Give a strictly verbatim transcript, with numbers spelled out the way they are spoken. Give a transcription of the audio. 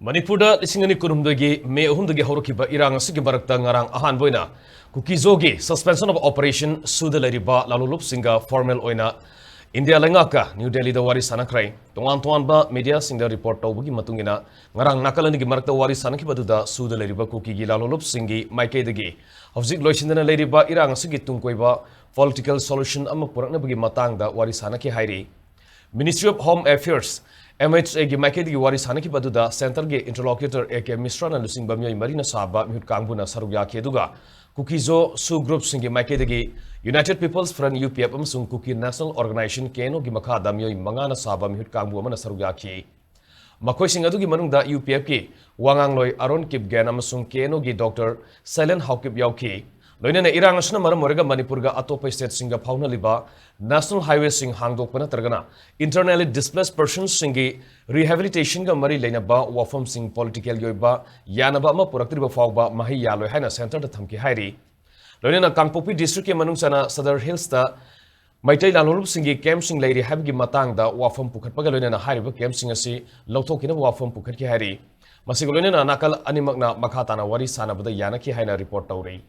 ꯃꯅꯤꯄꯨꯔꯗ ꯂꯤꯁꯤꯡ ꯑꯅꯤ ꯀꯨꯟꯍꯨꯝꯗꯣꯏꯒꯤ ꯃꯦ ꯑꯍꯨꯝꯗꯒꯤ ꯍꯧꯔꯛꯈꯤꯕ ꯏꯔꯥꯡ ꯑꯁꯤꯒꯤ ꯃꯔꯛꯇ ꯉꯔꯥꯡ ꯑꯍꯥꯟꯕ ꯑꯣꯏꯅ ꯀꯨꯀꯤꯖꯣꯒꯤ suspension of operation ꯁꯨꯗ ꯂꯩꯔꯤꯕ ꯂꯥꯂꯣꯡꯂꯨꯞꯁꯤꯡꯒ formal ꯑꯣꯏꯅ ꯏꯟꯗꯤꯌꯥ ꯂꯩꯉꯥꯛꯀ ꯅ꯭ꯌꯨ ꯗꯦꯜꯂꯤꯗ ꯋꯥꯔꯤ ꯁꯥꯟꯅꯈ꯭ꯔꯦ꯫ ꯇꯣꯉꯥꯟ ꯇꯣꯉꯥꯟꯕ mediaꯁꯤꯡꯗ report ꯇꯧꯕꯒꯤ ꯃꯇꯨꯡ ꯏꯟꯅ, ꯉꯔꯥꯡ ꯅꯥꯀꯜ ꯑꯅꯤꯒꯤ ꯃꯔꯛꯇ ꯋꯥꯔꯤ ꯁꯥꯟꯅꯈꯤꯕ ꯑꯗꯨꯗ ꯁꯨꯗ ꯂꯩꯔꯤꯕ ꯀꯨꯀꯤꯒꯤ ꯂꯥꯂꯣꯡꯂꯨꯞꯁꯤꯡꯒꯤ ꯃꯥꯏꯀꯩꯗꯒꯤ ꯍꯧꯖꯤꯛ ꯂꯣꯏꯁꯤꯟꯗꯅ ꯂꯩꯔꯤꯕ ꯏꯔꯥꯡ ꯑꯁꯤꯒꯤ ꯇꯨꯡ ꯀꯣꯏꯕ political solution ꯑꯃ ꯄꯨꯔꯛꯅꯕꯒꯤ ꯃꯇꯥꯡꯗ ꯋꯥꯔꯤ ꯁꯥꯟꯅꯈꯤ ꯍꯥꯏꯔꯤ꯫ Ministry of Home Affairs, MHAꯒꯤ ꯃꯥꯏꯀꯩꯗꯒꯤ ꯋꯥꯔꯤ ꯁꯥꯟꯅꯈꯤꯕ ꯑꯗꯨꯗ centreꯒꯤ interlocutor A K Mishraꯅ ꯂꯨꯆꯤꯡꯕ ꯃꯤꯑꯣꯏ ꯃꯔꯤꯅ ꯁꯥꯕ ꯃꯤꯍꯨꯠ ꯀꯥꯡꯕꯨꯅ ꯁꯔꯨꯛ ꯌꯥꯈꯤ, ꯑꯗꯨꯒ ꯀꯨꯀꯤꯖꯣ ꯁꯨ groupꯁꯤꯡꯒꯤ ꯃꯥꯏꯀꯩꯗꯒꯤ United People's Front, UPF, ꯑꯃꯁꯨꯡ Kuki National Organisation, KNOꯒꯤ ꯃꯈꯥꯗ ꯃꯤꯑꯣꯏ ꯃꯉꯥꯅ ꯁꯥꯕ ꯃꯤꯍꯨꯠ ꯀꯥꯡꯕꯨ ꯑꯃꯅ ꯁꯔꯨꯛ ꯌꯥꯈꯤ꯫ ꯃꯈꯣꯏꯁꯤꯡ ꯑꯗꯨꯒꯤ ꯃꯅꯨꯡꯗ UPFꯀꯤ ꯋꯥ ꯉꯥꯡꯂꯣꯏ ꯑꯔꯣꯟ ꯀꯤꯞꯒꯦꯟ ꯑꯃꯁꯨꯡ KNOꯒꯤ Doctor ꯁꯩꯂꯦꯟ ꯍꯥꯎꯀꯤꯞ ꯌꯥꯎꯈꯤ꯫ ꯂꯣꯏꯅꯅ ꯏꯔꯥꯡ ꯑꯁꯤꯅ ꯃꯔꯝ ꯑꯣꯏꯔꯒ ꯃꯅꯤꯄꯨꯔꯒ ꯑꯇꯣꯞꯄ stateꯁꯤꯡꯒ ꯐꯥꯎꯅꯂꯤꯕ national highwayꯁꯤꯡ ꯍꯥꯡꯗꯣꯛꯄ ꯅꯠꯇ꯭ꯔꯒꯅ internally displaced personꯁꯤꯡꯒꯤ rehabilitationꯒ ꯃꯔꯤ ꯂꯩꯅꯕ ꯋꯥꯐꯝꯁꯤꯡ politicalꯒꯤ ꯑꯣꯏꯕ ꯌꯥꯅꯕ ꯑꯃ ꯄꯨꯔꯛꯇ꯭ꯔꯤꯕ ꯐꯥꯎꯕ ꯃꯍꯩ ꯌꯥꯜꯂꯣꯏ ꯍꯥꯏꯅ centreꯗ ꯊꯝꯈꯤ ꯍꯥꯏꯔꯤ꯫ ꯂꯣꯏꯅꯅ ꯀꯥꯡꯄꯣꯛꯄꯤ districtꯀꯤ ꯃꯅꯨꯡ ꯆꯟꯅ Sadar Hillsꯇ ꯃꯩꯇꯩ ꯂꯥꯂꯣꯡꯂꯨꯞꯁꯤꯡꯒꯤ campꯁꯤꯡ ꯂꯩꯔꯤ ꯍꯥꯏꯕꯒꯤ ꯃꯇꯥꯡꯗ ꯋꯥꯐꯝ ꯄꯨꯈꯠꯄꯒ ꯂꯣꯏꯅꯅ ꯍꯥꯏꯔꯤꯕ campꯁꯤꯡ ꯑꯁꯤ ꯂꯧꯊꯣꯛꯈꯤꯅꯕ ꯋꯥꯐꯝ ꯄꯨꯈꯠꯈꯤ ꯍꯥꯏꯔꯤ꯫ ꯃꯁꯤꯒ ꯂꯣꯏꯅꯅ ꯅꯥꯀꯜ ꯑꯅꯤꯃꯛꯅ ꯃꯈꯥ ꯇꯥꯅ ꯋꯥꯔꯤ ꯁꯥꯟꯅꯕꯗ ꯌꯥꯅꯈꯤ ꯍꯥꯏꯅ report ꯇꯧꯔꯤ꯫